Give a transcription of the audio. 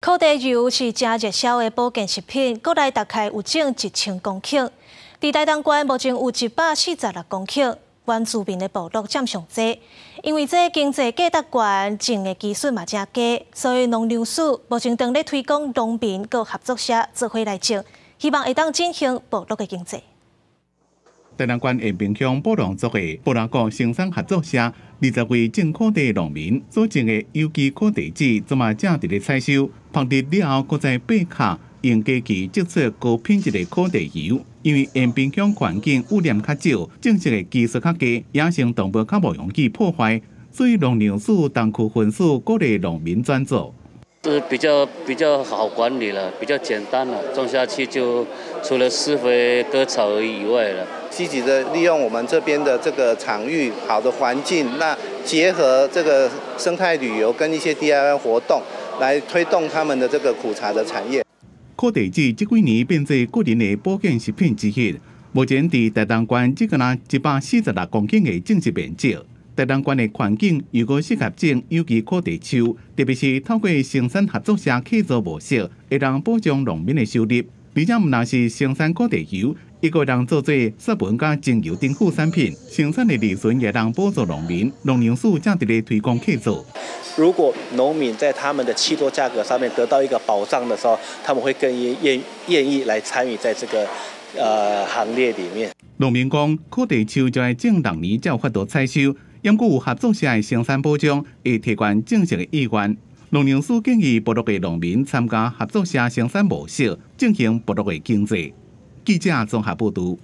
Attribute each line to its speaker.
Speaker 1: 苦茶油是誠熱銷的保健食品，國內大概有種1000公頃。佇台東縣目前有146公頃，原住民的部落佔上濟。因為這經濟價值懸，種的技術嘛誠低，所以農糧署目前正咧推廣農民佮合作社做伙來種，希望會當振興部落的經濟。
Speaker 2: 台東縣延平鄉布農族的布拉國生產合作社，20位種苦茶農民所種的有機苦茶籽，這馬正佇咧採收，曝日了後，閣再掰殼，用機器製作高品質的苦茶油。因為延平鄉環境污染較少，種植的技術較低，野生動物較無容易破壞，所以農糧署東區分署鼓勵農民轉做。
Speaker 3: 是比較好管理了，比較簡單了，種下去就除了施肥割草而已以外了。
Speaker 4: 積極的利用我們這邊的這個場域好的環境，那結合這個生態旅遊跟一些 DIY 活動，來推動他們的這個苦茶的產業。
Speaker 2: 苦茶籽這幾年變做個人的保健食品之一。目前佇台東縣只干焦146公頃的種植面積。台東縣的環境如果適合種有機苦茶樹，特別是透過生產合作社契作模式，會當保障農民的收入。而且毋但是生產苦茶油，伊閣會當做做雪文佮精油等副產品，生產的利潤也當補助農民。農糧署正佇咧推廣契作。
Speaker 5: 如果農民在他們的契作價格上面得到一個保障的時候，他們會更願意來參與在這個行列裡面。
Speaker 2: 農民講，苦茶樹就愛種6年才有法度採收，毋過有合作社的生產保障，會提懸種植的意願。農糧署建議部落的農民參加合作社生產模式，振興部落的經濟。記者綜合報導。